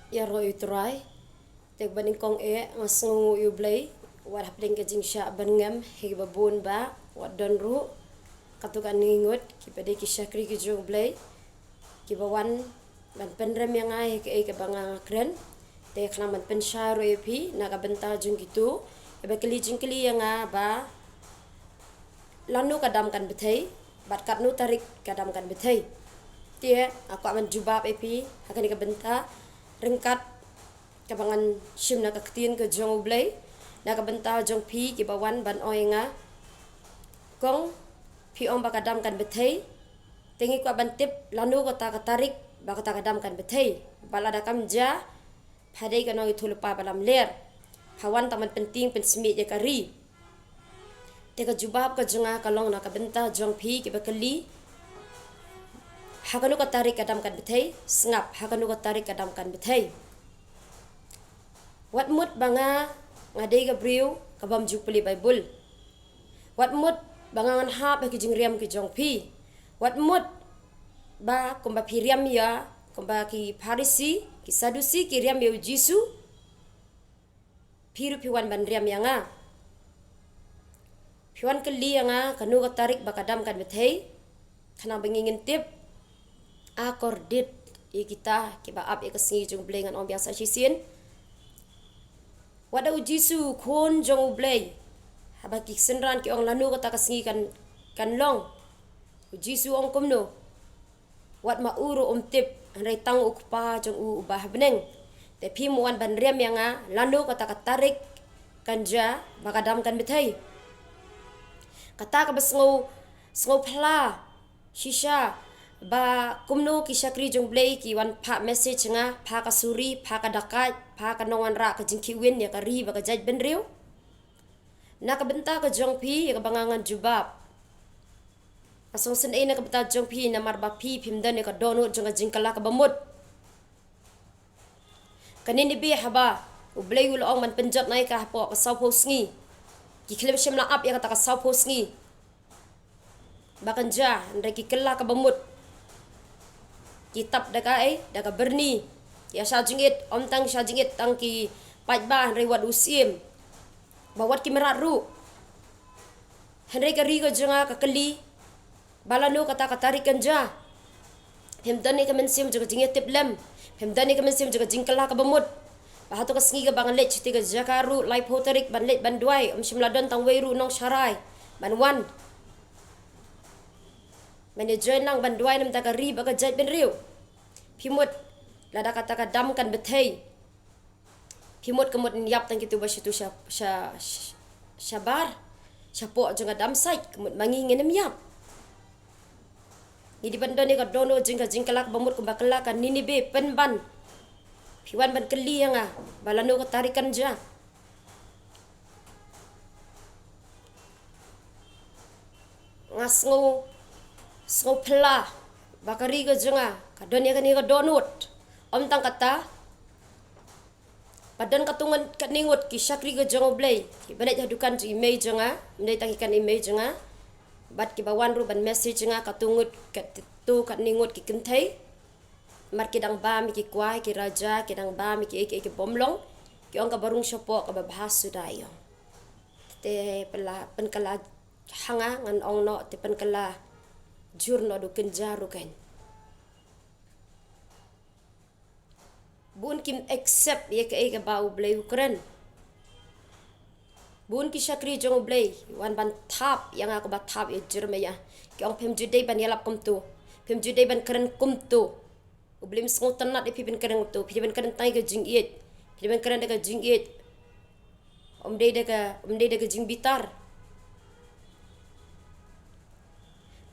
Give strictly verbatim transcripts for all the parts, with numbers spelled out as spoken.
Ïaroh ïa u Trai. Te ba nyngkong eh nga sngew ïa u Blei wat hapdeng ka jingshah byrngem ha kiba bun ba wat don ruh katto katne ngut kiba dei ki shakri ki jong u Blei kiba wan ban pynrem ïa nga ha kaei kaba nga kren. Te khnang ban pynshai ruh ïa phi na ka bynta jong kito kiba kylli jingkylli ïa nga ba lano ka dam kan bthei bad katno tarik ka dam kan bthei. Te nga kwah ban jubab ïa phi ha kane ka bynta ryngkat kaba ngan shim na ka ktien ka jong u Blei na ka bynta jong phi kiba wan ban ong ïa nga, kong, phi ong ba ka dam kan bthei. Te ngi kwah ban tip lano kata ka tarik ba kata ka dam kan bthei, ba lada kam jia pha dei ka nongïathuhlypa ba lamler, pha wan tang ban pyntieng pynsmit ïa ka ri. Te ka jubab ka jong nga ka long na ka bynta jong phi kiba kylli ha kano ka tarik ka dam kan bthei, sngap, ha kano ka tarik ka dam kan bthei. Wat mut ba nga, nga dei ka briew ka bym ju pule Baibl. Wat mut ba nga ngan hap ha ki jingriam ki jong phi. Wat mut ba kumba phi riam ïa, kumba ki Pharisi, ki Sadusi ki riam ïa u Jisu, phi ruh phi wan ban riam ïa nga. Phi wan kylli ïa nga kano ka tarik ba ka dam kan bthei. Khnang ba ngi ngin tip. Akordit ïa kita kiba ap ïa ka sngi jong u Blei, ngan ong biang sa shisien. Wat da u Jisu, u Khun jong u Blei, haba ki synran ki ong lano kata ka sngi kan, kan long, u Jisu u ong kumno? Wat ma u ruh um tip, hynrei tang u Kpa jong u uba ha bneng. Te phi mut wan ban riam ïa nga lano kata ka tarik kan jia ba ka dam kan bthei. Kata kaba sngew, sngew phla shisha ba kumno ki shakri jong u Blei ki wan phah message ïa nga, phah ka suri, phah ka dakait, phah ka nongwanrah ka jingkhih win ïa ka ri bad ka jaitbynriew. Na ka bynta ka jong phi ïa kaba nga ngan jubab. Nga sngewsynei na ka bynta jong phi namar ba phi phim don ïa ka dohnud jong ka jingkylla kaba mut. Ka Ninibe haba u Blei u la ong ban pynjot na ïa ka hapoh ka sawphew sngi, ki khlem shym la ap ïa kata ka sawphew sngi ba kan jia, hynrei ki kylla kaba mut. Ki tap da kaei, da ka byrni. Ki shah jingit, ym tang ki shah jingit, tang ki paidbah, hynrei wat u Syiem bad wat ki mrad ruh. Hynrei ka ri ka jong nga ka kylli ba lano kata ka tarik kan jia. Phim don ïa ka mynsiem jong ka jingïatiplem, phim don ïa ka mynsiem jong ka jingkylla kaba mut. Ba hato ka sngi kaba ngan leit sha kata ka jaka ruh, laiphew tarik, ban leit ban duwai, ym shym la don tang uwei ruh u nongsharai ban wan ban ïa join lang ban duwai na ka bynta ka ri bad ka jaitbynriew. Phi mut lada kata ka dam kan bthei, phi mut ka mut ngin ïap tang kito ba shatu sha, sha, sha, shabar, shapoh jong ka dam sait, ka mut ma ngi ngin ym ïap. Ngi dei ban don ïa ka dohnud jong ka jingkylla kaba mut kumba kylla ka Ninibe, pynban. Phi wan ban kylli ïa nga ba lano ka tarik kan jia. Nga sngew, sngew phla ba ka ri ka jong nga ka don ïa kane ka dohnud. Ym tang kata, ba don katto katne ngut ki shakri ka jong u Blei kiba leit ha dukan jong i mei jong nga, ym dei tang i kan i mei jong nga, bad kiba wan ruh ban message nga katto ngut, katto katne ngut ki kynthei. Namar ki dang bam ïa ki kwai ki raja, ki dang bam ïa kiei kiei ki bym long. Ki ong kaba rung shapoh kaba bha suda ïa u. Te pynkylla, pynkylla ha nga, ngan ong noh, te pynkylla jur noh da u kynja ruh kan. Bun kim accept ïa kaei kaba u Blei u kren. Bun ki shakri jong u Blei wan ban thap ïa nga kaba thap ïa u Jeremiah. Ki ong phim ju dei ban ïalap kumto, phim ju dei ban kren kumto. U Blei um sngewtynnad ïa phi ban kren kumto. Phi dei ban kren tang ïa ka jingïeit. Phi dei ban kren da ka jingïeit. Ym dei da ka, ym dei da ka jingbitar.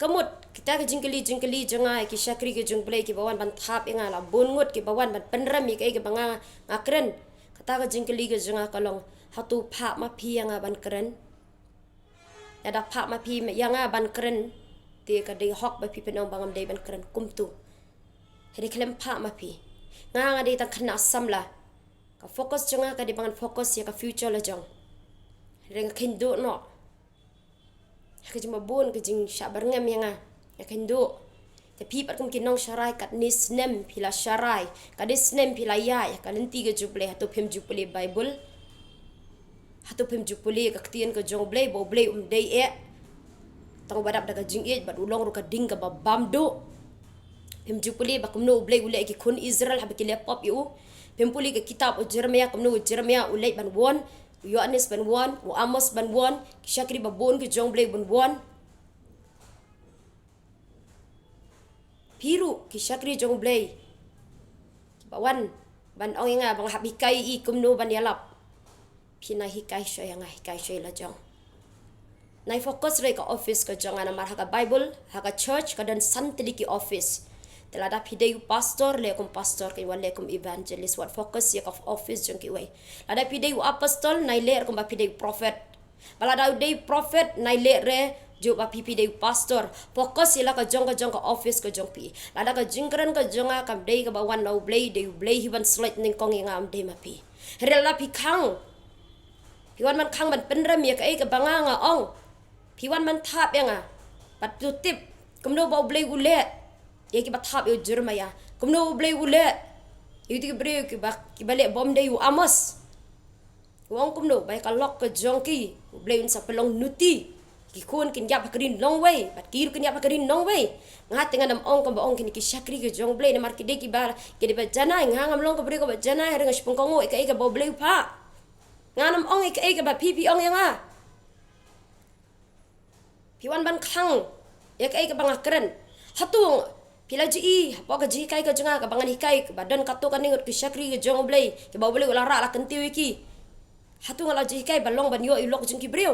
Ka mut kita ka jingkylli, jingkylli jong nga ïa ki shakri ka jong u Blei kiba wan ban thap ïa nga, la bun ngut kiba wan ban pynrem ïa kaei kaba nga, nga kren. Kata ka jingkylli ka jong nga ka long, hato phah ma phi ïa nga ban kren? Lada phah ma phi ïa nga ban kren, te ka dei hok ba phi pyn-ong ba ngam dei ban kren kumto. Hynrei khlem phah ma phi. Nga, nga dei tang khynnah samla. Ka focus jong nga ka dei ba ngan focus ïa ka future la jong. Hynrei nga kheiñ duh noh. Ha ka jingmabun ka jingshah byrngem ïa nga, nga kheiñ duh. Te phi pat kum ki nongsharai, katne snem phi la sharai, katne snem phi la ïaid ha ka lynti ka jong U Blei, hato phim ju pule Baibl? Hato phim ju pule ka ktien ka jong U Blei, ba U Blei um dei eh tang ba dap da ka jingïeit, bad u long ruh ka ding kaba bam duh? Phim ju pule ba kumno U Blei u leh ïa ki khun Israel haba ki leh pop ïa u? Phim pule ka kitab u Jeremiah, kumno u Jeremiah u leit ban warn, u Ïoannis ban warn, u Amos ban warn, ki shakri ba bun ki jong U Blei ban warn? Phi ruh ki shakri jong U Blei, kiba wan ban ong ïa nga ba nga hap hikai ïa i kumno ban ïalap, phi nai hikai shuwa ïa nga, hikai shuwa ïa la jong. Nai focus ruh ïa ka office ka jong nga, namar ha ka Baibl, ha ka church ka don san tylli ki office. Te lada phi dei u pastor, leh kum pastor, kin wan leh kum evangelist, wat focus ïa ka office jong kiwei. Lada phi dei u apostol, nai leh ruh kumba phi dei u prophet. Ba lada u dei prophet, nai leh ruh jong ba phi, phi dei u pastor. Focus ïa la ka jong ka jong ka office ka jong phi. Lada ka jingkren ka jong nga kam dei kaba wan na U Blei, dei U Blei hi ban slot nyngkong ïa nga, ym dei ma phi. Hynrei lada phi khang, phi wan ban khang ban pynrem ïa kaei kaba nga nga ong. Phi wan ban thap ïa nga. Bad to tip kumno ba U Blei u leh ïa kiba thap ïa u Jeremiah, kumno U Blei u leh ïa ki briew kiba, kiba leh bym dei, u Amos. U ong kumno ba ïa ka lok ka jong ki U Blei un sa pynlong nuti. Ki khun kin ïap ha ka ri nongwei, bad ki ruh kin ïap ha ka ri nongwei. Nga te ngan ym ong kumba ong kine ki shakri ki jong U Blei, namar ki dei kiba, ki dei ba janai, nga ngam long ka briew kaba janai, hynrei nga shu pynkohnguh ïa kaei kaba U Blei u phah. Ngan ym ong ïa kaei kaba phi phi ong ïa nga. Phi wan ban khang ïa kaei kaba nga kren. Hato phi la ju i hapoh ka jinghikai ka jong nga kaba ngan hikai, kaba don katto katne ngut ki shakri ki jong U Blei, kiba U Blei u la rah la kyntiew ïa ki? Hato nga la ju hikai ba long ban ïoh ïa u lok jong ki briew?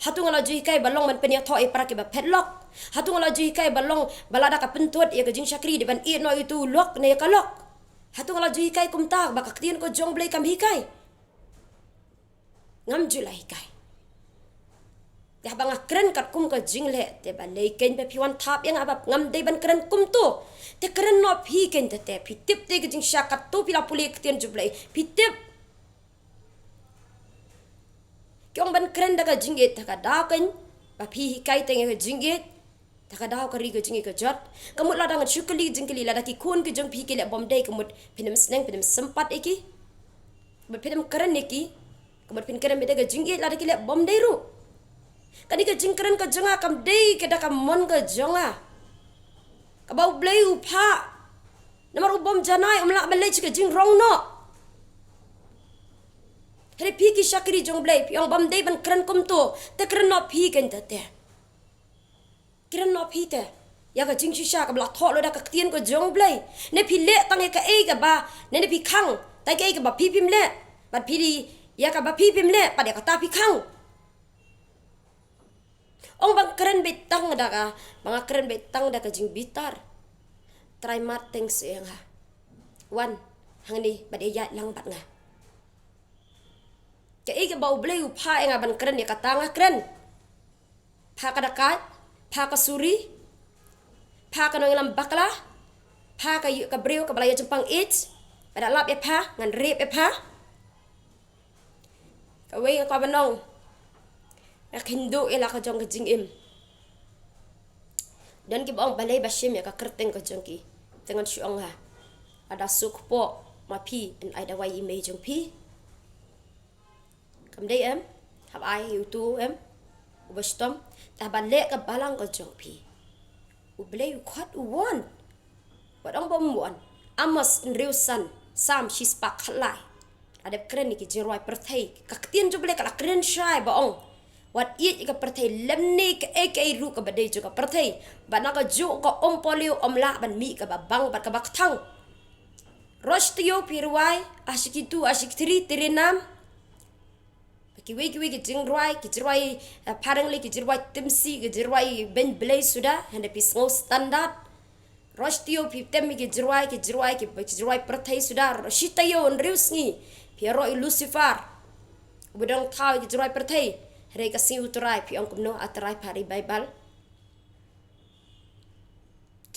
Hato nga la ju hikai ba long ban pynïathoh ïa para kiba phet lok? Hato nga la ju hikai ba long ba lada ka pynthut ïa ka jingshakri dei ban ïeh noh ïa uto u lok ne ïa ka lok? Hato nga la ju hikai kumta ba ka ktien ka jong U Blei kam hikai? Ngam ju la hikai. Te haba nga kren katkum ka jingleh, te balei kein ba phi wan thap ïa nga ba ngam dei ban kren kumto? Te kren noh phi kein te, te phi tip te ka jingshisha, katto phi la pule ka ktien jong U Blei, phi tip. Ki ong ban kren da ka jingïeit, te ka daw kein ba phi hikai tang ïa ka jingïeit. Te ka daw ka ri ka jingïeit ka jot. Ka mut lada ngan shu kylli jingkylli, lada ki khun ki jong phi ki leh bym dei, ka mut phin ym sneng, phin ym sympat ïa ki? Ka mut phin ym kren ïa ki? Ka mut phin kren beit da ka jingïeit lada ki leh bym dei ruh? Kane ka jingkren ka jong nga kam dei ka da ka mon ka jong nga, kaba U Blei u phah. Namar u bym janai um lah ban leit sha ka jingrong noh. Hynrei phi ki shakri jong U Blei, phi ong bym dei ban kren kumto, te kren noh phi kein te, te kren noh phi te ïa ka jingshisha kaba la thoh lut da ka ktien ka jong U Blei. Ne phi leh tang ïa kaei kaba, ne, ne phi khang tang ïa kaei kaba phi phim leh, bad phi dei ïa kaba phi phim leh, bad ïa kata phi khang. Ong ba nga kren beit tang da ka, ba nga kren beit tang da ka jingbitar. Trai mat teng seh ïa nga. Wan hangne bad ïaid lang bad nga. Kaei kaba U Blei u phah ïa nga ban kren, ïa kata nga kren. Phah ka dakai, phah ka suri, phah ka nongïalam bakla, phah ka ïa, ka briew kaba la ïa jingpang AIDS, ba da lap ïa pha, ngan rep ïa pha. Kawei nga kwah ban ong, nga khynduh ïa la ka jong ka jingim. Don kiba ong balei ba shim ïa ka kyrteng ka jong ki. Te ngan shu ong ha, lada suk poh ma phi, yn ai dawai ïa i mei jong phi. Kam dei em? Hap ai ïa uto em, uba shitom. Te haba leh ka balang ka jong phi, U Blei u khot u wan. Wat ong ba um wan. Amos hynriew san, Salm shispah khatlai. La dep kren ïa ki jingrwai pyrthei. Ka ktien jong U Blei ka la kren shai ba ong, wat ïeit ïa ka pyrthei lymne kaei kaei ruh kaba dei jong ka pyrthei. Bad na kajuh ka umpohliew ym lah ban mih kaba bang bad kaba kthang. Rosh taïew phi rwai, ashiki tu, ashiki three, trinam. Kiwei kiwei ki jingrwai, ki jingrwai, eh, phareng lei, ki jingrwai timsi, ki jingrwai beiñ blei suda, hynda phi sngew standard. Rosh taïew phi tem ki jingrwai, ki jingrwai, ki, ki jingrwai pyrthei suda, rosh shi taïew hynriew sngi phi ïaroh ïa u Lucifer, uba dang thaw ïa ki jingrwai pyrthei. Hynrei ka sngi U Trai phi ong kumno, A Trai, pha revival.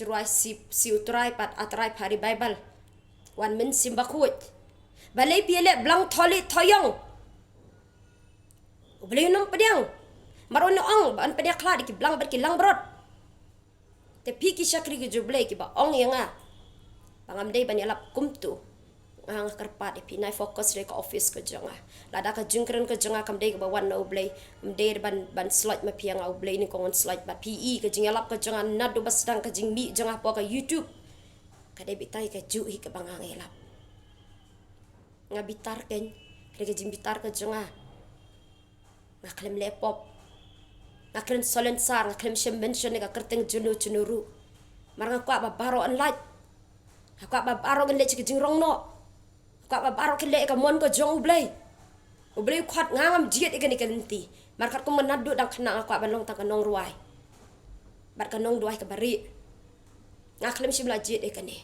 Jingrwai shi, shi U Trai pat, A Trai, pha revival. Wan mynsiem bakhuid. Balei phi ïaleh blang thoh lih thoh ïong? U Blei un ym pdiang. Mar un ong ba yn pdiang khlad ïa ki blang bad ki langbrot. Te phi ki shakri ki jong U Blei kiba ong ïa nga ba ngam dei ban ïalap kumto, nga nga kyrpad ïa phi, nai focus re ka office ka jong nga. Lada ka jingkren ka jong nga kam dei kaba wan na U Blei, kam dei ban, ban slot ma phi ïa nga, U Blei ne kong un slot, bad phi i ka jingïalap ka jong nga naduh ba sdang ka jingmih jong nga hapoh ka YouTube. Ka dei beit tang ïa kajuh hi kaba nga nga ïalap. Nga bitar kein, ka dei ka jingbitar ka jong nga. Nga khlem leh pop. Nga khlem solensar, nga khlem shim mention ïa ka kyrteng jong uno uno ruh. Namar nga kwah ba baroh yn lait. Nga kwah ba baroh ngin leh sha ka jingrong noh. Nga kwah ba baroh kin leh ïa ka mon ka jong U Blei. U Blei u khot nga ngam jied ïa kane ka lynti. Namar katkum nga naduh dang khynnah nga kwah ban long tang ka nongrwai bad ka nongduwai kaba rieh. Nga khlem shym la jied ïa kane.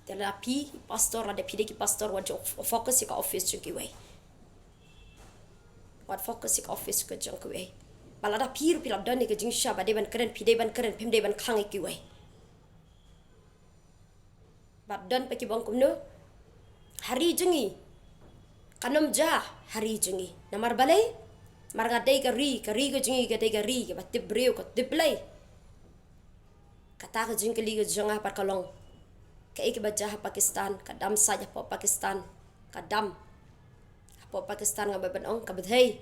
Te lada phi ki pastor, lada phi dei ki pastor, wat ju focus ïa ka office jong kiwei. Wat focus ïa ka office ka jong kiwei. Bad lada phi ruh phi la don ïa ka jingshisha ba dei ban kren, phi dei ban kren, phim dei ban khang ïa kiwei. Bad don pat kiba ong kumno, ha ri jong ngi kan ym jia ha ri jong ngi. Namar balei? Namar ka dei ka ri, ka ri ka jong ngi ka dei ka ri kaba tip briew, ka tip Blei. Kata ka jingkylli ka jong nga pat ka long, kaei kaba jia ha Pakistan? Ka dam sait hapoh Pakistan, ka dam. Hapoh Pakistan nga ba ban ong kaba thei,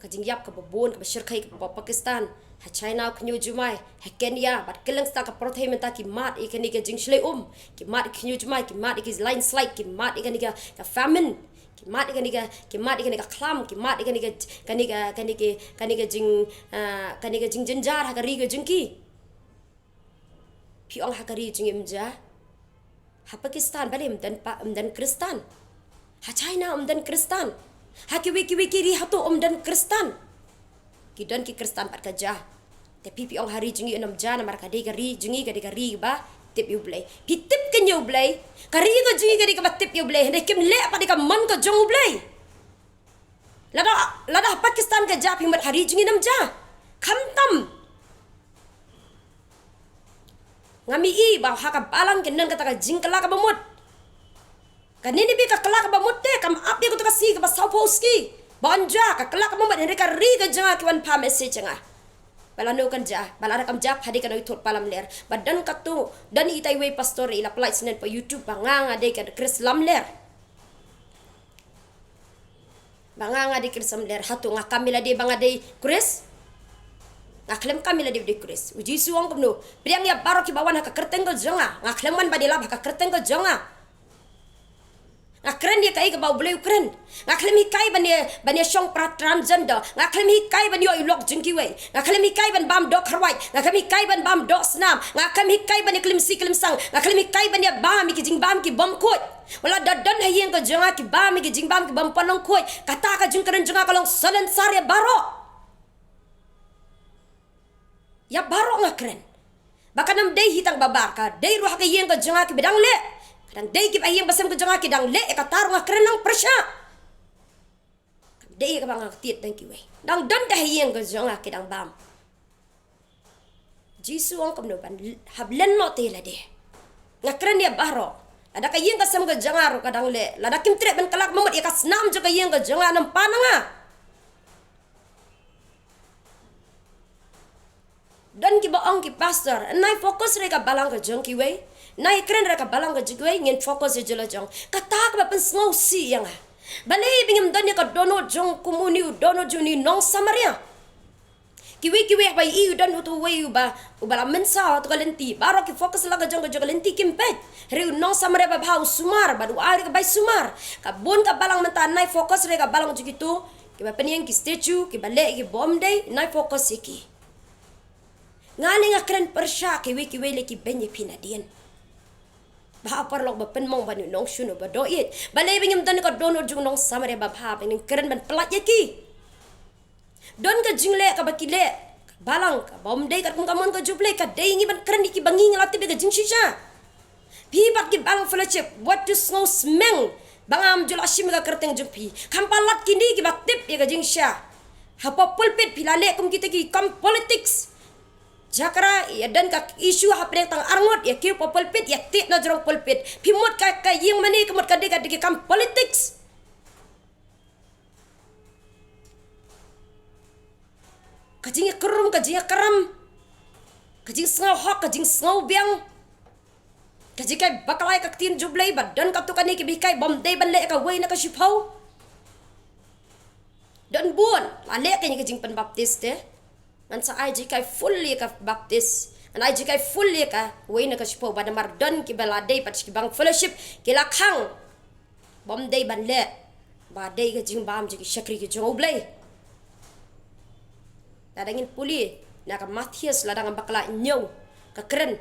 ka jingïap kaba bun, kaba shyrkhei hapoh Pakistan. Ha China u khñiuh jumai, ha Kenya, bad kylleng stat ka pyrthei mynta ki mad ïa kane ka jingshlei um, ki mad ïa ka khñiuh jumai, ki mad ïa ka landslide, ki mad ïa kane ka, ka famine, ki mad ïa kane ka, ki mad ïa kane ka khlam, ki mad ïa kane ka, kane ka, kane ka, kane ka jing, ah, kane ka jingjynjar ha ka ri ka jong ki. Phi ong ha ka ri jong ngi ym jia? Ha Pakistan balei ym don pa, ym don Khristan? Ha China ym don Khristan? Ha kiwei kiwei ki ri hato ym don Khristan? Ki don ki Khristan bad ka jia. Te phi, phi ong ha ri jong ngi ym jia namar ka dei ka ri jong ngi ka dei ka ri kaba tip ïa U Blei. Phi tip kein ïa U Blei? Ka ri ka jong ngi ka dei kaba tip ïa U Blei, hynrei kim leh pat ïa ka mon ka jong U Blei. Lada, lada ha Pakistan ka jia, phi mut ha ri jong ngi ym jia? Khamtam. Ngam i ba ha ka balang kin don kata ka jingkylla kaba mut. Ka Ninibi ka kylla kaba mut te, kam ap ïa kato ka sngi kaba sawphew sngi ba yn jia, ka kylla kaba mut, hynrei ka ri ka jong nga ki wan phah message ïa nga ba lano kan jia, ba lada kam jia pha dei ka nongïathuhlypa lamler. Ba don kato, don itai iwei i pastor i la pyllait shen hapoh YouTube ba nga nga dei ka Khrist lamler. Ba nga nga dei Khrist lamler, hato nga kam ïa lade ba nga dei Khrist? Nga khlem kam ïa lade ba dei Khrist. U Jisu u ong kumno? Pdiang ïa baroh kiba wan ha ka kyrteng ka jong nga. Nga khlem wan ban ïalap ha ka kyrteng ka jong nga. Nga kren ïa kaei kaba U Blei u kren. Nga khlem hikai ban ïa, ban ïashong para transgender. Nga khlem hikai ban ïoh ïa u lok jong kiwei. Nga khlem hikai ban bam doh kharwait. Nga khlem hikai ban bam doh snam. Nga khlem hikai ban ïa klim si klim sang. Nga khlem hikai ban ïa bam ïa ki jingbam ki bym khuid. Wat la da don ha ïing ka jong nga ki bam ïa ki jingbam ki bym pynlong khuid, kata ka jingkren jong nga ka long salonsar ïa baroh. Ïa baroh nga kren. Ba kan ym dei hi tang ba bar, ka dei ruh ha ka ïing ka jong nga kiba dang leh. Ka dang dei kiba ha ïing ba sem ka jong nga ki dang leh, ïa kata ruh nga kren lang pyrshah. Ka dei kaba nga ktiet dang kiwei. Dang don te ha ïing ka jong nga ki dang bam. Jisu u ong kumno? Ban hap len noh te ïa lade. Nga kren ïa baroh. Lada ka ïing ka sem ka jong nga ruh ka dang leh, lada kim treh ban kylla kaba mut, ïa ka snam jong ka ïing ka jong nga nym pan na nga. Don kiba ong ki pastor, nai focus re ka balang ka jong kiwei, nai kren re ka balang ka jong kiwei, ngin focus ïa jylla jong. Kata kaba pynsngewsih ïa nga. Balei ba ngim don ïa ka dohnud jong kum une u dohnud jong une u nong Samaria? Kiwei kiwei haba i u don uto uwei uba, uba la mynsaw ha kato ka lynti, baroh ki focus la ka jong ka jong ka lynti, kim peit. Hynrei u nong Samaria babha u sumar bad u ai re ka bai sumar. Ka bun ka balang mynta nai focus re ka balang jong kito kiba pynïeng ki statue, kiba leh ki bym dei, nai focus ïa ki. Nga lei nga kren pyrshah, kiwei kiwei lei ki beiñ ïa phi nadien. Bha paralok ba pynmong ban ïa u nongshun uba doh ïeit. Balei ba ngim don ka dohnud jong u nong Samaria babha ba ngin kren ban pyllait ïa ki? Don ka jingleh kaba ki leh, ka balang kaba ym dei katkum ka mon ka jong U Blei, ka dei ngi ban kren ïa ki ba ngi ngi la tip ïa ka jingshisha. Phi bad ki balang fellowship, wat ju sngew smeng ba ngam ju la shim ïa ka kyrteng jong phi. Kham palat kine kiba tip ïa ka jingshisha. Hapoh pulpit phi la leh kum kita ki kam politics. Jakra ïa don ka issue hapdeng tang arngut, ïa kiew hapoh pulpit, ïa tip na jrong pulpit. Phi mut ka, ka ïing mane ka mut ka dei ka dei ki kam politics. Ka jingïakrum, ka jingïakram. Ka jingsngewhok, ka jingsngewbiang. Ka jinghikai bakla ïa ka ktien jong U Blei, ba don katto katne kiba hikai bym dei ban leh ïa kawei na ka shiphew. Don bun, la leh kein ïa ka jingpynbaptis te. Ngan sa ai jinghikai full ïa ka baptis. Ngan ai jinghikai full ïa kawei na ka shiphew, bad namar don kiba la dei pat ki bang fellowship, ki la khang bym dei ban leh, ba dei ka jingbam jong ki shakri ki jong U Blei. Lada ngin pule na ka Mathaios, lada ngam bakla, hynñiew, ka kren,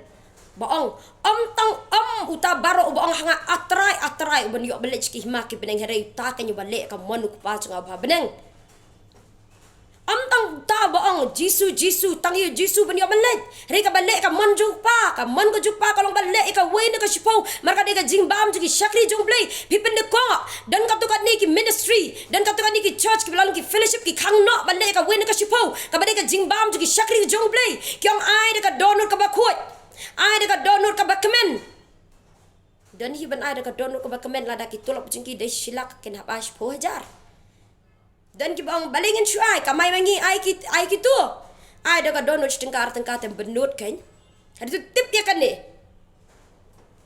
ba ong, ym tang ym uta baroh uba ong ha nga, A Trai, A Trai, u ban ïoh ban leit sha ki hima ki bneng, hynrei uta kein uba leh ka mon U Kpa jong nga uba ha bneng. Ym tang uta ba ong, Jisu, Jisu, tang ïa U Jisu ban ïoh ban leit. Hynrei kaba leh ka mon jong U Kpa, ka mon ka jong U Kpa ka long ban leh ïa kawei na ka shiphew. Namar ka dei ka jingbam jong ki shakri jong U Blei. Phi pyndonkam, don katto katne ki ministry, don katto katne ki church, kiba long ki fellowship, ki khang noh ban leh ïa kawei na ka shiphew. Kaba dei ka jingbam jong ki shakri jong U Blei. Ki ong ai da ka dohnud kaba khuid, ai da ka dohnud kaba kmen. Don hi ban ai da ka dohnud kaba kmen, lada ki tulop jong ki dei shi lak, kin hap ai shiphew hajar. Don kiba ong, balei ngin shu ai, kamai ma ngi, ai ki, ai kito. Ai da ka dohnud shi tyngka ar tyngka te bynnud kein. Hadien to tip ïa kane.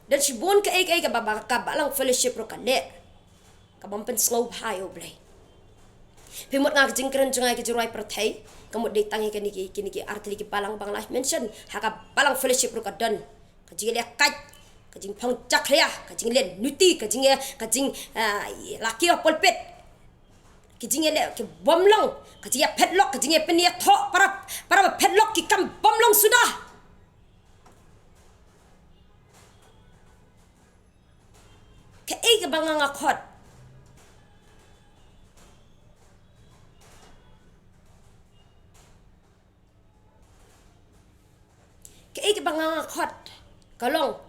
Don shibun kaei kaei kaba, ba, ka balang fellowship ruh ka leh, ka bym pynsngewbha ïa U Blei. Phi mut nga ka jingkren jong nga ïa ka jingrwai pyrthei, ka mut dei tang ïa kine ki, kine ki ar tylli ki balang ba nga la mention. Ha ka balang fellowship ruh ka don ka jingïaleh kait, ka jingphong jakhlia, ka jingïaleh nuti, ka jing, ka jing, ah, la kiew pulpit. Ka jingïaleh ki bym long, ka jingïaphet lok, ka jingïapynïathoh para, para ba phet lok ki kam bym long suda. Kaei kaba nga nga khot? Kaei kaba nga nga khot? Ka long,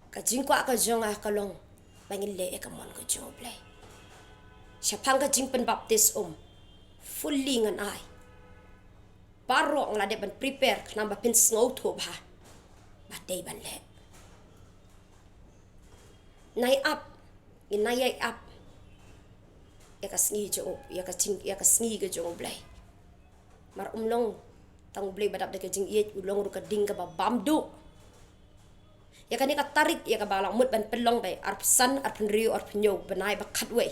ka jingkwah ka jong nga ka long ba ngin leh ïa ka mon ka jong U Blei. Shaphang ka jingpynbaptis um, fully ngan ai. Baroh nga la dep ban prepare khnang ba phin sngewthuh bha ba dei ban leh. Nai ap, ngin nai ïai ap ïa ka sngi jong, ïa ka jing, ïa ka sngi ka jong U Blei. Namar um long tang U Blei ba dap da ka jingïeit, u long ruh ka ding kaba bam duh. Ïa kane ka tarik, ïa kaba la mut ban pynlong, ba arphew san, arphew hynriew, arphew hynñiew bnai ba khatwei,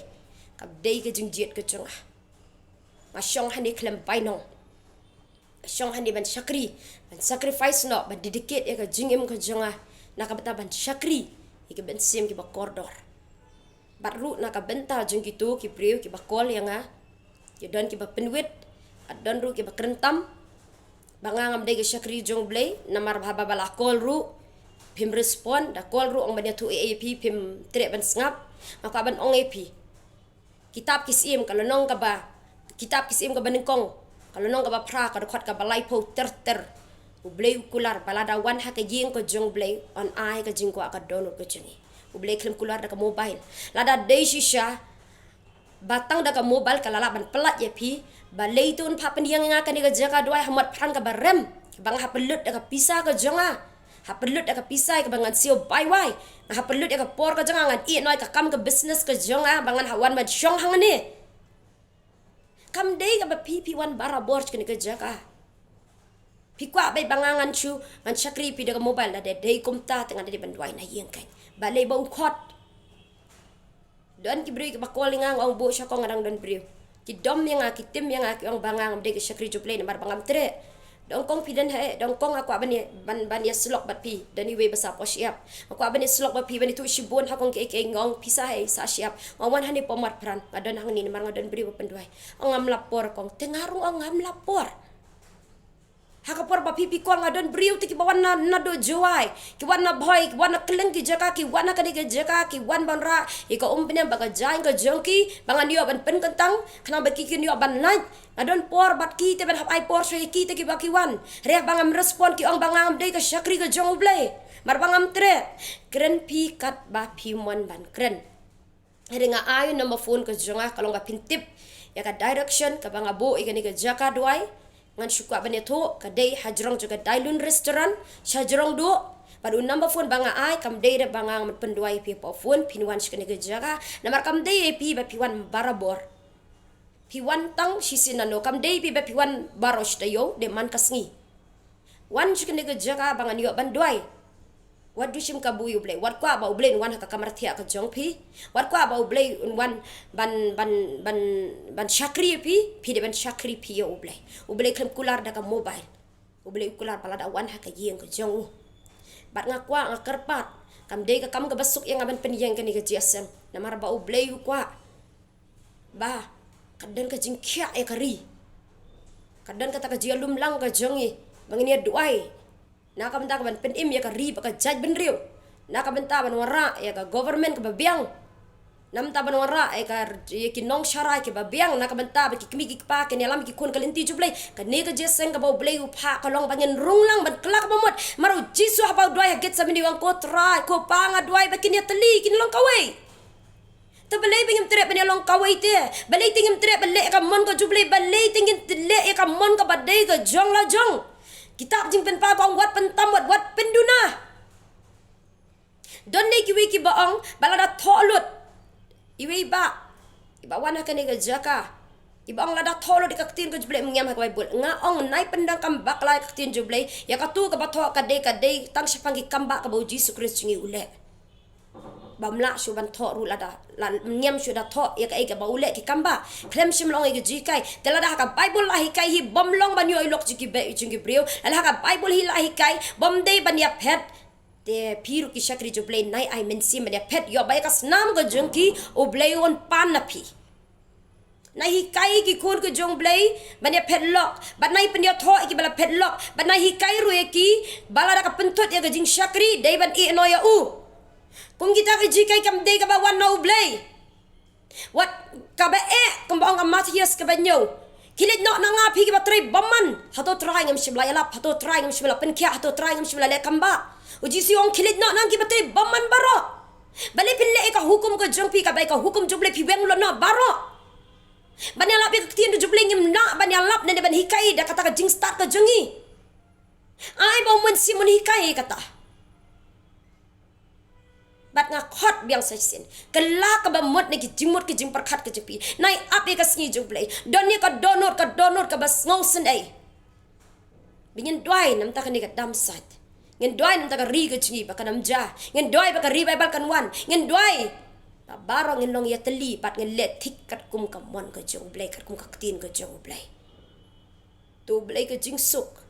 ka dei ka jingjied ka jong nga. Nga shong hangne khlem bainong. Nga shong hangne ban shakri, ban sacrifice noh, ban dedicate ïa ka jingim ka jong nga na ka bynta ban shakri ïa ki mynsiem kiba kordor. Bad ruh na ka bynta jong kito ki briew kiba call ïa nga, ki don kiba pynwit, bad don ruh kiba kren tam ba nga ngam dei ka shakri jong U Blei, namar ba haba la call ruh phim respond, da call ruh ong ban ïathuh ei ei ïa phi, phim treh ban sngap. Nga kwah ban ong ïa phi, kitab ki Syiem ka lynnong kaba, kitab ki Syiem kaba nyngkong, ka lynnong kaba phra, ka dkhot kaba laiphew, ter ter. U Blei u kular ba lada wan ha ka ïing ka jong U Blei, yn ai ka jingkwah ka dohnud ka jong ngi. U Blei khlem kular da ka mobile. Lada dei shisha ba tang da ka mobile ka la lah ban pyllait ïa phi, balei te un phah pynïeng ïa nga kane ka jaka duwai ha mot phrang kaba rem, ba nga hap pynlut da ka pisa ka jong nga? Hap pynlut da ka pisa ïa kaba ngan siew bai wai. Nga hap pynlut ïa ka por ka jong nga, ngan ïeh noh ïa ka kam ka business ka jong nga ba ngan hap wan ban shong hangne. Kam dei kaba phi, phi wan barabor sha kane ka jaka. Phi kwah ba ïa ba nga ngan shu, ngan shakri ïa phi da ka mobile, lada dei kumta te ngan dei ban duwai na ïing kein. Balei ba u khot? Don ki briew kiba call ïa nga, nga ong buh sha kong, nga dang don briew. Ki dom ïa nga, ki tim ïa nga, ki ong ba nga ngam dei ka shakri jong U Blei namar ba ngam treh. Dong kong phi don ha, dong kong nga kwah ban ïa, ban, ban ïa slok bad phi, don iwei ba sah poh shyiap. Nga kwah ban ïa slok bad phi, ban ïathuh shibun ha kong kiei kiei, nga ong phi sah ha, sah shyiap. Nga wan hangne poh Motphran, nga don hangne namar nga don briew ba pynduwai. Ong ngam la por kong, te nga ruh ong ngam la por. Ha ka por ba phi phi call nga don briew te kiba wan na, naduh Jowai, ki wan na Bhoi, ki wan na kylleng ki jaka, ki wan na kane ka jaka, ki wan ban rah ïa ka umphniang bad ka jaiñ ka jong ki, ba ngan ïoh ban pynkyntang, khnang ba ki kin ïoh ban lait. Nga don por bad ki te ban hap ai por sha ki te kiba ki wan. Hynrei ba ngam respond ki ong ba nga ngam dei ka shakri ka jong U Blei, namar ba ngam treh. Kren phi katba phi mon ban kren. Hynrei nga ai u number phone ka jong nga, ka long ba phin tip ïa ka direction kaba nga buh ïa kane ka jaka duwai. Ngan shu kwah ban ïathuh, ka dei hajrong jong ka Dailun Restaurant, sha jrong duh. Bad u number phone ba nga ai, kam dei ruh ba nga ngam pynduwai ïa phi hapoh phone, phin wan sha kane ka jaka. Namar kam dei ïa phi ba phi wan barabor. Phi wan tang shisien nano, kam dei phi ba phi wan baroh shi taïew, dei man ka sngi. Wan sha kane ka jaka ba ngan ïoh ban duwai. Wat duh shim kabu ïa U Blei, wat kwah ba U Blei un wan ha ka kamra thiah ka jong phi. Wat kwah ba U Blei un wan ban, ban, ban, ban shakri ïa phi, phi dei ban shakri phi ïa U Blei. U Blei khlem kular da ka mobile. U Blei u kular ba lada wan ha ka ïing ka jong u. Bad nga kwah, nga kyrpad, kam dei ka kam kaba suk ïa nga ban pynïeng kane ka jingïaseng. Namar ba U Blei u kwah ba ka don ka jingkhiah ïa ka ri. Ka don kata ka jingïalum lang ka jong ngi ba ngin ïa duwai na ka bynta ka ban pynim ïa ka ri bad ka jaitbynriew, na ka bynta ban wanrah ïa ka government kaba biang, na ka bynta ban wanrah ïa ka, ïa ki nongsharai kiba biang, na ka bynta ba ki kmie ki kpa kin ïalam ïa ki khun ka lynti jong U Blei. Kane ka jingïaseng kaba U Blei u phah ka long ba ngin rung lang ban kylla kaba mut. Namar U Jisu haba u duwai ha Gethsemane u ong, ko Trai, ko Pa, nga duwai ba kin ïatylli, kin long kawei. Te balei ba ngim treh ban ïa long kawei te? Balei te ngim treh ban leh ïa ka mon ka jong U Blei? Balei te ngim leh ïa ka mon kaba dei ka jong la jong? Kitab Jingpynpaw ka ong, wat pyntam, wat, wat pynduna. Don ne kiwei kiba ong ba lada thoh lut, iwei ba, iba wan ha kane ka jaka, iba ong lada thoh lut ïa ka ktien ka jong U Blei, ym ngiam ha ka Baibl. Nga ong, nai pyndonkam bakla ïa ka ktien jong U Blei. Ïa katu kaba thoh ka dei, ka dei tang shaphang ki kambah kaba U Jisu Khrist jong ngi u leh. Bym lah shuh ban thoh ruh lada, la, ym ngiam shuh da thoh ïa kaei kaba u leh ki kambah. Khlem shym la ong ïa ka jinghikai. Te lada ha ka Baibl la hikai hi, bym long ban ïoh ïa lok jong ki beh jong ki briew. Lada ha ka Baibl hi la hikai, bym dei ban ïaphet. Te phi ruh ki shakri jong U Blei, nai ai mynsiem ban ïaphet, ïoh ba ïa ka snam ka jong ki U Blei un pan na phi. Nai hikai ki khun ki jong U Blei ban ïaphet lok, bad nai pynïathoh ïa kiba la phet lok, bad nai hikai ruh ïa ki ba lada ka pynthut ïa ka jingshakri dei ban ïehnoh ïa u. Kum kita ki jinghikai kam dei kaba wan na U Blei. Wat kaba eh, kumba ong ka Mathaios kaba hynñiew. Khie leit noh na nga phi kiba trei bymman. Hato Trai ngam shym la ïalap, hato Trai ngam shym la pynkhiah, hato Trai ngam shym la leh kambah. U Jisu u ong khie leit noh na nga kiba trei bymman baroh. Balei phin leh ïa ka hukum ka jong phi, kaba ïa ka hukum jong U Blei phi weng lut noh baroh. Ban ïalap ïa ka ktien ka jong U Blei ngim lah ban ïalap ne ban hikai da kata ka jingstad ka jong ngi. Ai ba U Mynsiem un hikai ïa kata. Bad nga khot biang sa shisien. Kylla kaba mut na ki jingmut ki jingpyrkhat ka jong phi. Nai ap ïa ka sngi jong U Blei. Don ïa ka dohnud, ka dohnud kaba sngewsynei. Ba ngin duwai na ka bynta kane ka dam sait. Ngin duwai na ka bynta ka ri ka jong ngi ba kan ym jia. Ngin duwai ba ka revival kan wan. Ngin duwai ba baroh ngin long ïatylli bad ngin leh thik katkum ka mon ka jong U Blei, katkum ka ktien ka jong U Blei. To U Blei ka jingsuk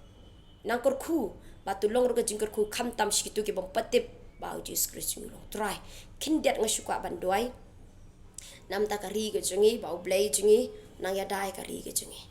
nang kyrkhu, bad to long ruh ka jingkyrkhu khamtam sha kito ki bym pat tip ba U Jisu Khrist jong ngi u long Trai. Khyndiat nga shu kwah ban duwai na ka bynta ka ri ka jong ngi, ba U Blei jong ngi un nang ïada ïa ka ri ka jong ngi.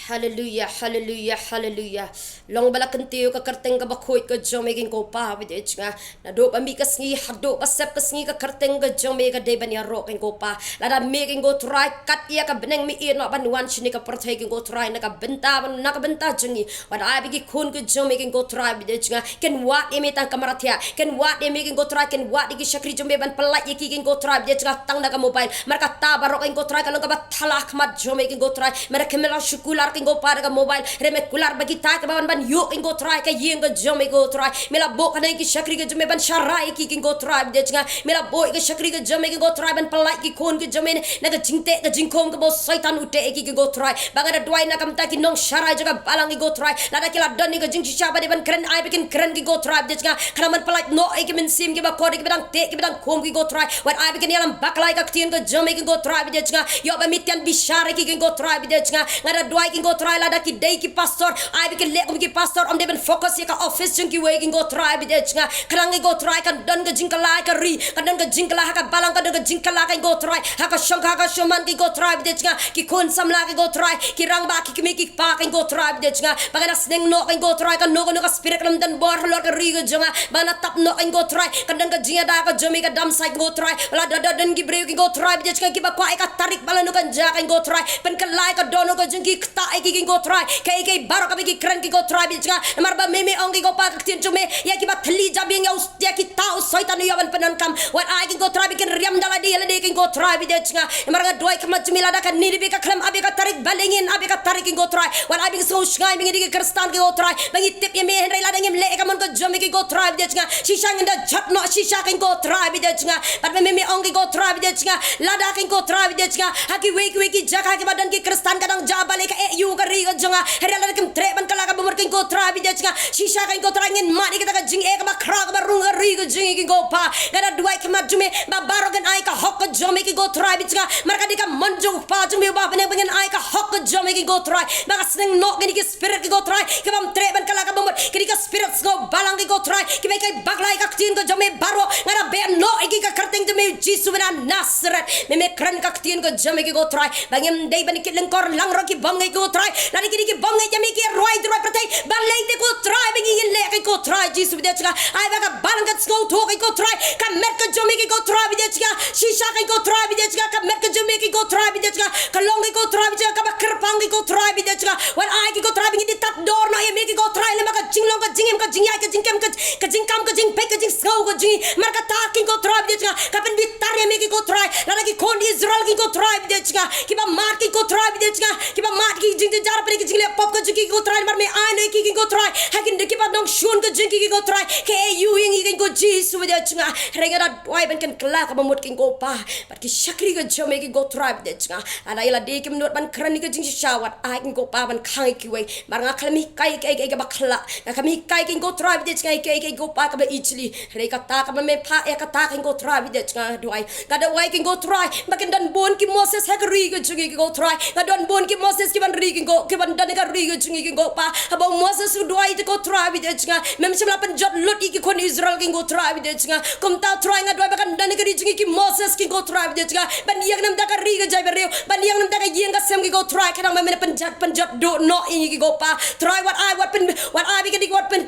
Haleluya, haleluya, haleluya. Long ba la kyntiew ka kyrteng kaba khuid ka jong me, ko Pa, bad ïa jong nga. Naduh ba mih ka sngi haduh ba sep ka sngi, ka kyrteng ka jong me ka dei ban ïaroh, ko Pa. Lada me, ko Trai, kat ïa ka bneng me ïehnoh ban wan shane ka pyrthei, ko Trai, na ka bynta, na ka bynta jong ngi. Wat ai ba ki khun ki jong me, ko Trai, bad ïa jong nga, kin wad ïa me tang kamra thiah, kin wad ïa me, ko Trai, kin wad ïa ki shakri jong me ban pyllait ïa ki, ko Trai, bad ïa jong nga, tang da ka mobile. Namar kata baroh, ko Trai, ka long kaba thala ha khmat jong me, ko Trai. Namar ka me la shu kular, ko Pa, da ka mobile. Hynrei me kular ba kita kiba wan ban ïuh, ko Trai, ka ïing ka jong me, ko Trai. Me la buh kane ki shakri ki jong me ban sharai ïa ki, ko Trai, bad ïa jong nga. Me la buh ïa ki shakri ki jong me, ko Trai, ban pyllait ki khun ki jong me na ka jingteh ka jingkhum kaba u Soitan u teh ïa ki, ko Trai. Ba nga da duwai na ka bynta ki nongsharai jong ka balang, ko Trai. Lada ki la don ïa ka jingshisha ba dei ban kren, ai ba kin kren, ko Trai, bad ïa jong nga. Khnang ban pyllait noh ïa ki mynsiem kiba kordor, kiba dang teh, kiba dang khum, ko Trai. Wat ai ba kin ïalam bakla ïa ka ktien ka jong me, ko Trai, bad ïa jong nga. Ïoh ba me kin bishar ïa ki, ko Trai, bad ïa jong nga. Nga da duwai, ko Trai, lada ki dei ki pastor, ai ba kin leh kum ki pastor, ym dei ban focus ïa ka office jong kiwei, ko Trai, bad ïa jong nga. Khnang, ko Trai, kan don ka jingkylla ha ka ri, kan don ka jingkylla ha ka balang, kan don ka jingkylla, ko Trai, ha ka shongkha, ha ka shongman, ko Trai, bad ïa jong nga. Ki khun samla, ko Trai, ki rangbah, ki kmie ki kpa, ko Trai, bad ïa jong nga. Ba kan da sneng noh, ko Trai, kano kano ka spirit kan ym don bor halor ka ri ka jong nga. Ba kan da tap noh, ko Trai, kan don ka jingïada ka jong me ka dam sait, ko Trai. Ba lada don ki briew, ko Trai, bad ïa jong nga, kiba kwah ïa ka tarik ba lano kan jia, ko Trai. Pynkylla ïa ka dohnud ka jong ki, kata ki, ki Ko Trai, kaei kaei baroh kaba ki kren ki Ko Trai ba ïeit jong nga. Namar ba me me ong ki Ko Pa ka ktien jong me, ïa kiba thylli jabieng ïa u, ïa kita u Soitan u ïoh ban pyndonkam. Wat ai ki Ko Trai ba kin riam da lade ïa lade ki Ko Trai ba ïeit jong nga. Namar nga duwai khmat jong me lada kane ba ka khlem ap ïa ka tarik, balei ngin ap ïa ka tarik ki Ko Trai. Wat ai ba ngin sngewshngaiñ ba ngi dei ki Khristan ki Ko Trai, ba ngi tip ïa me hynrei lada ngim leh ïa ka mon ka jong me ki Ko Trai ba ïeit jong nga, shisha ngin da jot noh shisha ki Ko Trai ba ïeit jong nga. Bad me me ong ki Ko Trai ba ïeit jong nga, lada ki Ko Trai ba ïeit jong nga ha kiwei kiwei ki jaka kiba don ki Khristan ka dang jah balei ka eh ïa ka ri ka jong nga. Hynrei lada kim treh ban kylla kaba mut ki Ko Trai ba ïeit jong nga, shisha ki Ko Trai ngin mad ïa kata ka jingeh kaba khraw kaba rung ha ri ka jong ngi ki Ko Pa. Nga da duwai khmat jong me ba baroh kin ai ka hok ka jong me ki Ko Trai ba ïeit jong nga. Namar ka dei ka mon jong u Kpa jong me uba ha bneng ba ngin ai ka hok ka jong me ki Ko Trai. Ba ka sneng noh kine ki spirit ki Ko Trai, kibym treh ban kylla kaba mut, kine ki spirit sngewbalang ki Ko Trai, kiba ïai bakla ïa ka ktien ka jong me baroh. Nga da beh noh ïa ki ha ka kyrteng jong me Jisu ba na Nasareth. Me me kren ka ktien ka jong me ki Ko Trai, ba ngim dei ban kit lyngkor lang ruh ki bymngeit ki Ko Trai. Lada kine ki bymngeit ïa me ki rwai droi pyrthei, balei te Ko Trai ba ngi ngin leh ki Ko Trai Jisu ba ïeit jong nga. Ai ba ka balang kan sngewthuh ki Ko Trai, ka met ka jong me ki Ko Trai ba ïeit jong nga, shisha ki Ko Trai ba ïeit jong nga, ka met ka jong me ki Ko Trai ba ïeit jong nga, ka long ki Ko Trai ba ïeit jong nga kaba kyrpang ki Ko Trai ba ïeit jong nga. Wat ai ki Ko Trai ba ngin ïa tad dor noh ïa me ki Ko Trai, lem bad ka jinglong ka jingim ka jingïaid ka jingkem ka ka jingkam ka jingpeit ka jingsngew ka jong ngi. Namar kata ki Ko Trai ba ïeit jong nga, ka pynbitar ïa me ki Ko Trai. Lada ki khun Israel ki Ko Trai ba ïeit jong nga, kiba mad ki Ko Trai ba ïeit jong nga, kiba mad ki jingjynjar bad ki jingleh pop ka jong ki ki Ko Trai, namar me ai noh ïa ki ki Ko Trai ha ki dei kiba nongshun ka jong ki ki Ko Trai, ka eh ïa ngi ki Ko Jisu ba ïeit jong nga. Hynrei nga da duwai ban kin kylla kaba mut ki Ko Pa bad ki shakri ka jong me ki Ko Trai ba ïeit jong nga. Lada ïa lade kim nud ban kren ïa ka jingshisha, wat ai ki Ko Pa ban khang ïa kiwei. Namar nga khlem hikai ïa kiei kiei kaba khlah, nga khlem hikai ki Ko Trai ba ïeit jong nga ïa kiei kiei Ko Pa kaba ijli. Hynrei kata kaba me phah ïa kata ki Ko Trai ba ïeit jong nga, nga duwai, nga duwai ki Ko Trai ba kin don bun ki Moses ha ka ri ka jong ngi ki Ko Trai. Nga don bun ki Moses kiban ri ki Ko, kiban don ha ka ri ka jong ngi ki Ko Pa. Haba u Moses u duwai te Ko Trai ba ïeit jong nga, mem shym la pynjot lut ïa ki khun Israel ki Ko Trai ba ïeit jong nga. Kumta Trai nga duwai ba kan don ha ka ri jong ngi ki Moses ki Ko Trai ba ïeit jong nga, ban ïeng na bynta ka ri ka jaitbynriew, ban ïeng na bynta ka ïing ka sem ki Ko Trai. Khnang ba me pynjot, pynjot duh noh ïa ngi ki Ko Pa. Trai wat ai, wat pyn, wat ai ba ka dik, wat pyn,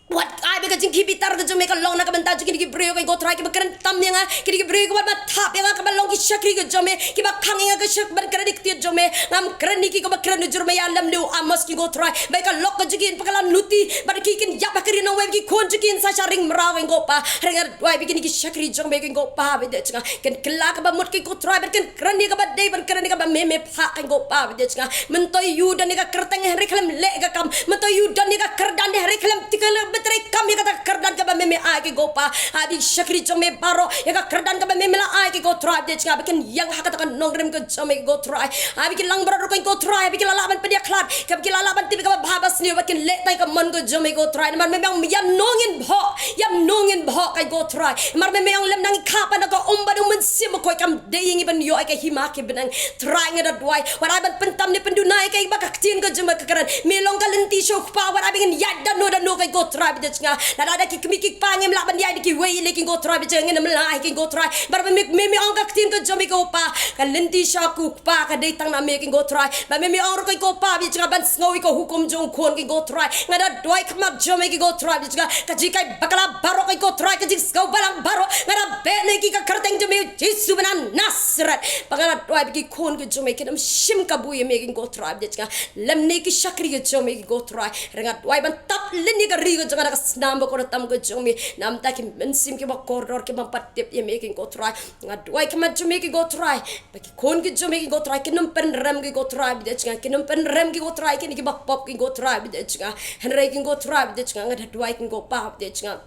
wat ai ba ka jingkhih bitar ka jong me ka long na ka bynta jong kine ki briew ki Ko Trai kiba kren tam ïa nga, kine ki briew kiba thap ïa nga, kiba long ki shakri ka jong me, kiba khang ïa nga ka shak ban kren ïa ka ktien jong me. Ngam kren ïa ki kaba kren u Jeremaïah lem ne u Amos ki Ko Trai, ba ka lok ka jong ki ba ka la nuti, bad ki kin ïap ha ka ri nongwei, ki khun jong ki sa shah ring mraw ki Ko Pa. Hynrei nga duwai ba kine ki shakri jong me ki Ko Pa ba ïeit jong nga, kin kylla kaba mut ki Ko Trai, bad kin kren ïa kaba dei, ban kren ïa kaba me me phah ki Ko Pa ba ïeit jong nga. Myntoi ïa u don ïa ka kyrteng hynrei khlem leh ka kam. Myntoi ïa u don ïa ka kyrdan hynrei khlem, te khlem bynta kam ïa kata ka kyrdan kaba me me ai ki Ko Pa. Ai ba ki shakri jong me baroh, ïa ka kyrdan kaba me me la ai ki Ko Trai ba ïeit jong nga, ba kin ïeng ha kata ka nongrim ka jong me ki Ko Trai. Ai ba ki langbrot ruh ki Ko Trai, ai ba ki la lah ban pynïakhlad, kaba ki la lah ban tip ïa kaba bha ba sniew, ba kin leh tang ïa ka mon ka jong me ki Ko Trai. Namar me me ong ïa no ngin bhoh, ïa no ngin bhoh ki Ko Trai. Namar me me ong lem nang ïa ka pan ka um bad u Mynsiem Bakhuid, kam dei ïa ngi ban ïoh ïa ka hima ki bneng. Trai nga da duwai, wat ai ban pyntam ne pynduna ïa kaei ba ka ktien ka jong me ka kren. Me long ka lynti sha u Kpa, wat ai ba ngin ïaid da no da no ki Ko Trai ba ïeit jong nga. Lada da ki kmie ki kpa ngim lah ban ïaid da kiwei ïa lei ki Ko Trai ba ïeit jong nga, ngin ym lah ïa ki Ko Trai. Bad ba me, me me ong ka ktien ka jong me ki Ko Pa, ka lynti sha u Kpa ka dei tang na me ki Ko Trai. Bad me me ong ruh ki Ko Pa ba ïeit jong nga ban sngew ïa ka hukum jong u Khun ki Ko Trai. Nga da duwai khmat jong me ki Ko Trai ba ïeit jong nga, ka jinghikai bakla baroh ki Ko Trai, ka jingsngewbalang baroh, nga da beh noh ïa ki ha ka kyrteng jong me Jisu ba na Nasareth. Ba nga da duwai ba ki khun ki jong me kin ym shim kabu ïa me ki Ko Trai ba ïeit jong nga, lymne ki shakri ki jong me ki Ko Trai. Hynrei nga duwai ban tap lynti ïa ka ri ka jong nga da ka snam bakordor tam ka jong me, na bynta ki mynsiem kiba kordor ki bym pat tip ïa me ki Ko Trai. Nga duwai khmat jong me ki Ko Trai ba ki khun ki jong me ki Ko Trai kin ym pynrem ki Ko Trai ba ïeit jong nga, kin ym pynrem ki Ko Trai kine kiba pop ki Ko Trai ba ïeit jong nga. Hynrei ki Ko Trai ba ïeit jong nga, nga da duwai ki Ko Pa ba ïeit jong nga,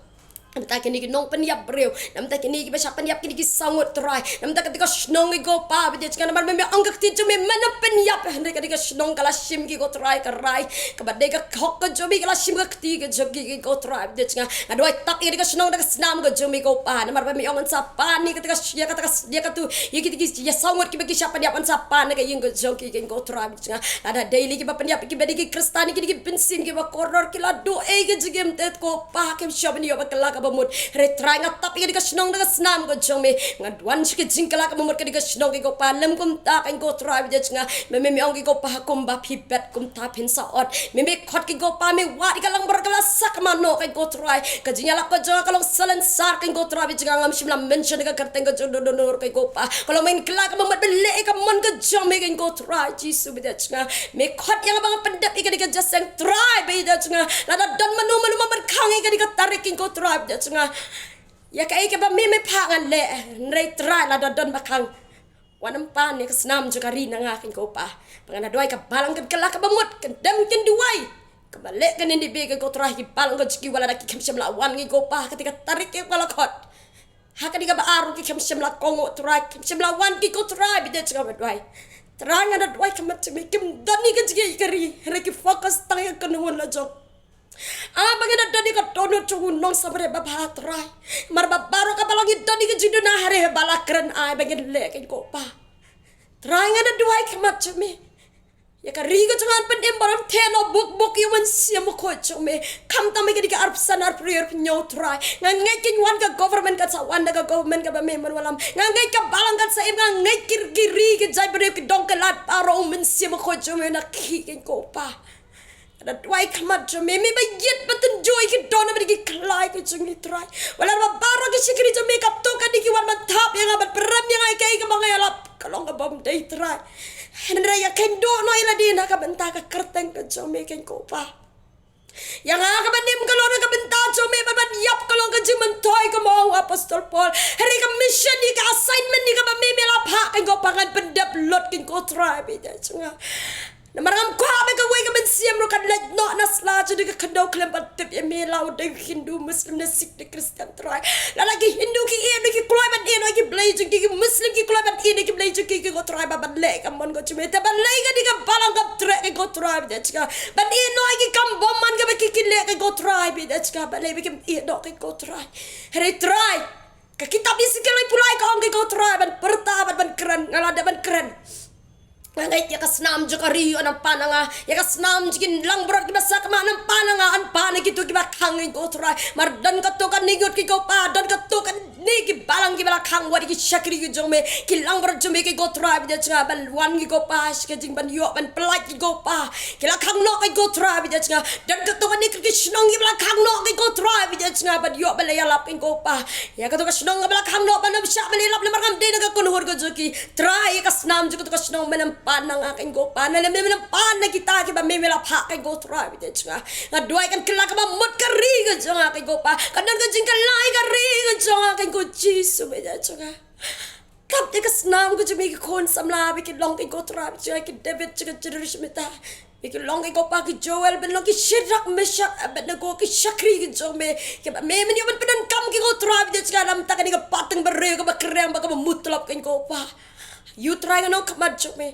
na bynta kine ki nongpynïap briew, na bynta kine kiba shah pynïap kine ki saw ngut Trai, na bynta kata ka shnong ki Ko Pa ba ïeit jong nga. Namar me me ong ka ktien jong me, men ym pynïap, hynrei kata ka shnong ka la shim ki Ko Trai ka rai, kaba dei ka hok ka jong me ka la shim ka kti ka jong ki ki Ko Trai ba ïeit jong nga. Nga duwai tap ïa kata ka shnong da ka snam ka jong me ki Ko Pa. Namar ba me ong yn sa pan ïa kata ka, ïa kata ka, ïa katu, ïa kata ki, ïa saw ngut kiba ki shah pynïap yn sa pan na ka ïing ka jong ki ki Ko Trai ba ïeit jong nga. Lada dei lei kiba pynïap kiba dei ki Khristan, ki dei ki mynsiem kiba kordor, ki la duh ei ka jingim te Ko Pa, kim shym ïoh ban kylla ka bamut. Hynrei Trai nga tap ïa ka dei ka shnong da ka snam ka jong me. Nga wan sha ka jingkylla kaba mut ka dei ka shnong, ko Pa, lem kumta, ko Trai, bad ïa jong nga. Me, me, me ong, ko Pa, kumba phi bet kumta phin sa ot. Me, me khot, ko Pa, me wad ïa ka langbrot ka la sakma noh, ko Trai. Ka jingïalap ka jong nga ka long salonsar, ko Trai, bad ïa jong nga, ngam shym la mention ka kyrteng ka jong u donor, ko Pa. Ka long ba ngin kylla kaba mut ban leh ïa ka mon ka jong me, ko Trai Jisu, bad ïa jong nga. Me khot ïa nga ba ngan pyndep ïa ka dei ka jingïaseng, Trai, bad ïa jong nga. Lada don mano mano ba pynkhang ïa ka dei ka tarik, ko Trai, bad ïa jong nga. Ïa kaei kaba me, me phah ngan leh, hynrei Trai lada don ba khang, wan ym pan ïa ka snam jong ka ri na nga, ko Pa. Ba ngan duwai ka balang kan kylla kaba mut, kan dem kan duwai. Kaba leh kan ïa lade, ko Trai, ki balang ka jong ki wat lada ki khlem shym la wan, ko Pa, ha ka dei ka tarik kaba la khot. Ha ka dei kaba ar ruh ki khlem shym la kohnguh, Trai, khlem shym la wan, ko Trai, bad ïa jong nga, ba duwai. Trai, nga da duwai ka mat jong me, kim don ïa ka jingïeit ka ri, hynrei ki focus tang ïa ka nongwan la jong. Ah, ba ngin da don ïa ka dohnud jong u nongsynshar babha, Trai. Namar ba baroh kaba long ngi don ïa ka jingduna, hynrei ba la kren ai ba ngin leh, ko Pa. Trai, nga da duwai ka mat jong me. Ïa ka ri ka jong nga ngan pynim, ba ym theh noh buk buk ïa u Mynsiem Bakhuid jong me. Khamtam ïa ka dei ka arphew san, arphew hynñiew, Trai. Nga ngeit kan wan ka government, kan sa wan da ka government kaba me mon wallam. Nga ngeit ka balang kan sa im, nga ngeit ki, ki ri ki jaitbynriew, ki dong ki lad baroh, u Mynsiem Bakhuid jong me un ïakhih, ko Pa. Nga da duwai ka mat jong me, me ba ïeit ban tynjuh ïa ki dohnud bad ki khlai ka jong ngi, Trai. Wat la ba baroh ki shakri jong me katto katne ki wan ban thap ïa nga, ban pynrem ïa nga ïa kaei kaba nga ïalap, ka long kaba ym dei, Trai. Hynrei ïa kynduh noh ïa lade na ka bynta ka kyrteng ka jong me, ko Pa. Ïa nga kaba nym ka long na ka bynta jong me, ban, ban ïap ka long ka jingmyntoi, kumba ong u Apostol Paul. Hynrei ka mission, ïa ka assignment, ïa kaba me, me la phah, ko Pa, ngan pyndep lut, ko Trai, bad ïa jong nga. Namar ngam kwah ba kawei ka mynsiem ruh kan leit noh na sla jong ka khyndew khlem pat tip ïa me, la u dei Hindu, Muslim ne Sikh ne Khristan, Trai. Lada ki Hindu ki ïeh noh ki kloi ban ïeh noh ki blei jong ki, ki Muslim ki kloi ban ïeh noh ki blei jong ki, ko Trai, ba ban leh ka mon ka jong me. Te balei ka dei ka balang kam treh, ko Trai, bad ïa jong nga. Ban ïeh noh ïa ki kam bymman kaba ki, ki leh, ko Trai, bad ïa jong nga. Balei ba kim ïeh noh, ko Trai. Hynrei Trai, ka kitab Esekiel laiphew lai ka ong, ko Trai, ban pyrta bad ban kren, nga la dep ban kren. Nga ngeit ïa ka snam jong ka ri yn pan na nga, ïa ka snam jong ki langbrot kiba sakma yn pan na nga, yn pan na kito kiba khang, ko Trai. Namar don katto katne ngut, ko Pa, don katto katne ki balang kiba la khang wat ïa ki shakri ki jong me, ki langbrot jong me, ko Trai, bad ïa jong nga, ban wan, ko Pa, sha ka jingban ïoh ban pyllait, ko Pa. Ki la khang noh, ko Trai, bad ïa jong nga. Don katto katne ki shnong kiba la khang noh, ko Trai, bad ïa jong nga, ban ïoh ban leit ïalap, ko Pa. Ïa kato ka shnong kaba la khang noh ban ym shah ban ïalap namar kam dei na ka kynhun ka jong ki. Trai, ïa ka snam jong kato ka shnong men ym pan na nga, ko Pa. Na lem men ym pan na kita kiba me, me la phah, ko Trai, bad ïa jong nga. Nga duwai kan kylla kaba mut ka ri ka jong nga, ko Pa. Kan don ka jingkylla ïa ka ri ka jong nga, ko Jisu, bad ïa jong nga. Tap ïa ka snam ka jong me, ki khun samla ba ki long, ko Trai, bad ïa jong nga, ki David jong ka generation mynta. Ba ki long, ko Pa, ki Joel, ban long ki Shadrak, Meshak, Abednego, ki shakri ki jong me. Kiba me, men ïoh ban pyndonkam ki, ko Trai, bad ïa jong nga, na ka bynta kane ka pateng briew kaba kren bad kaba mutlop, ko Pa. Ïa U Trai, ngan ong khmat jong me.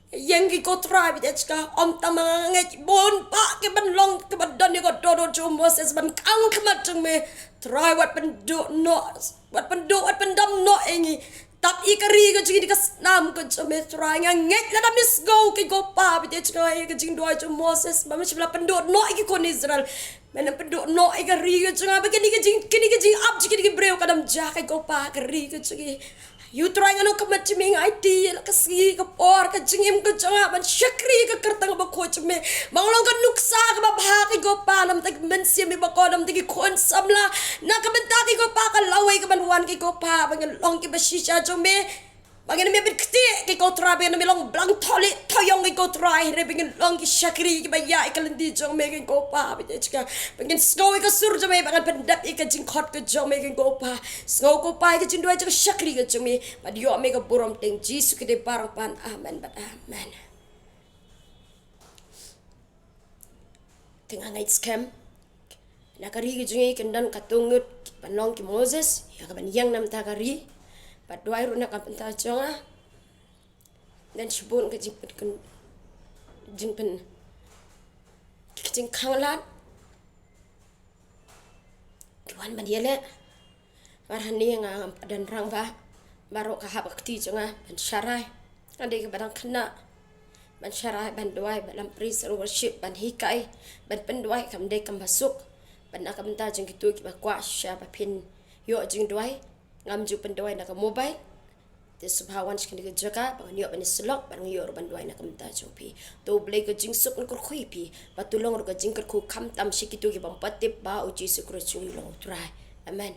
Ïeng ki, ko Trai, bad ïa jong nga, ym tang ma nga, nga ngeit bun bah kiban long, kiban don ïa ka dohnud jong u Moses ban khang khmat jong me. Trai, wat pynduh noh, wat pynduh, wat pyndam noh ïa ngi. Tap ïa ka ri ka jong ngi da ka snam ka jong me, Trai. Nga ngeit lada me sngew, ko Pa, bad ïa jong nga, ïa ka jingduwai jong u Moses, ba me shym la pynduh noh ïa ki khun Israel. Men ym pynduh noh ïa ka ri ka jong nga, ba kane ka jing, kane ka jingap jong kine ki briew kan ym jia, ko Pa, ka ri ka jong ngi. Ïa U Trai, ngan ong khmat jong me, nga aiti ïa la ka sngi ka por, ka jingim ka jong nga ban shakri ïa ka kyrteng kaba khuid jong me. Ba ngan long ka nuksa kaba bha, ko Pa, na ka bynta ki mynsiem kiba kordor, na ka bynta ki khun samla, na ka bynta, ko Pa, ka lawei kaban wan, ko Pa, ba ngin long kiba shisha jong me. Ba ngin ym ïa bit ktieh, ko Trai, ba ngin ym ïa long blang thylliej thylliej, ko Trai, hynrei ba ngin long ki shakri kiba ïaid ha ka lynti jong me, ko Pa, bad ïa jong nga. Ba ngin sngew ïa ka sur jong me, ba ngan pyndep ïa ka jingkhot ka jong me, ko Pa. Sngew, ko Pa, ïa ka jingduwai jong ka shakri ka jong me. Bad ïoh me ka burom, ha ka kyrteng Jisu ki dei ba ngi pan. Amen bad amen. Te nga ngeit skhem na ka ri ka jong ngi kin don katto ngut kiban long ki Moses, ïa kaban ïeng na ka bynta ka ri. Bad duwai ruh na ka bynta jong nga. Don shibun ka jingpyn, jingpyn, ka jingkhanglad. Ki wan ban ïaleh. Namar hangne nga ngam pat don rangbah. Baroh ka hap ha ka kti jong nga ban sharai. Nga dei kaba dang khynnah ban sharai, ban duwai, ban lap praise and worship, ban hikai, ban pynduwai, kam dei kam basuk, na ka bynta jong kito kiba kwah shisha ba phin ïoh jingduwai, ngam ju pynduwai na ka mobile. Te sngewbha wan sha kane ka jaka ba ngan ïoh ban ïasyllok bad ngan ïoh ruh ban duwai na ka bynta jong phi. To U Blei ka jingsuk un kyrkhu ïa phi, bad to long ruh ka jingkyrkhu khamtam sha kito ki bym pat tip ba U Jisu Khrist u long U Trai. Amen.